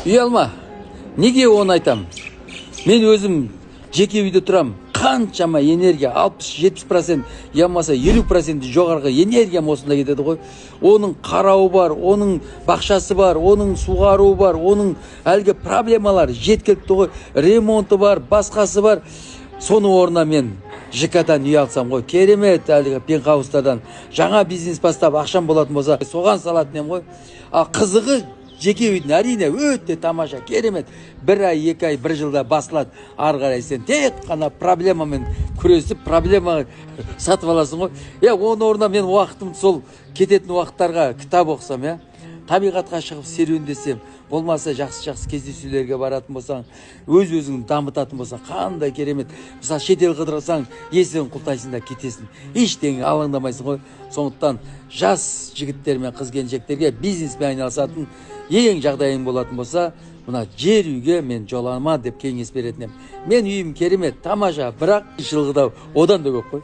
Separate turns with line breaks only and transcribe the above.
Ұялма. Неге оны айтам? Мен өзім жеке үйде тұрам. Қаншама энергия, 60-70%, я болмаса 50% жоғарғы энергиям осында кетеді ғой. Оның қарауы бар, оның бақшасы бар, оның суғаруы бар, оның әлгі проблемалары жеткілікті ғой, ремонты бар, басқасы бар. Соның орнына мен ЖК-дан үй алсам ғой, керемет, әлгі пентхаустардан жаңа бизнес бастап, ақшам болатын болса, соған салатын едім ғой. Ал қызығы жеке үйдің, әрине, өте тамаша, керемет. Бір ай, 2 ай, бір жылда басылады. Ары қарай сен тек қана проблемамен күресіп, проблема сатып аласың ғой. Иә, оның орнына мен уақытымды сол кететін уақыттарға кітап оқысам, иә, табиғатқа шығып серуендесем, болмаса жақсы жақсы кездесулерге баратын болсаң, өз өзіңді дамытатын болсаң, қандай керемет. Мысалы, шетел қыдырсаң, есігін құлыптайсың да кетесің, ештеңе алаңдамайсың ғой. Сондықтан жас жігіттер мен қыз келіншектерге, бизнеспен айналысатын ең жағдайың болатын болса, мына жер үйге мен жолама деп кеңес беретін едім. Мен үйім керемет, тамаша, бірақ жылғыда одан да көп қой.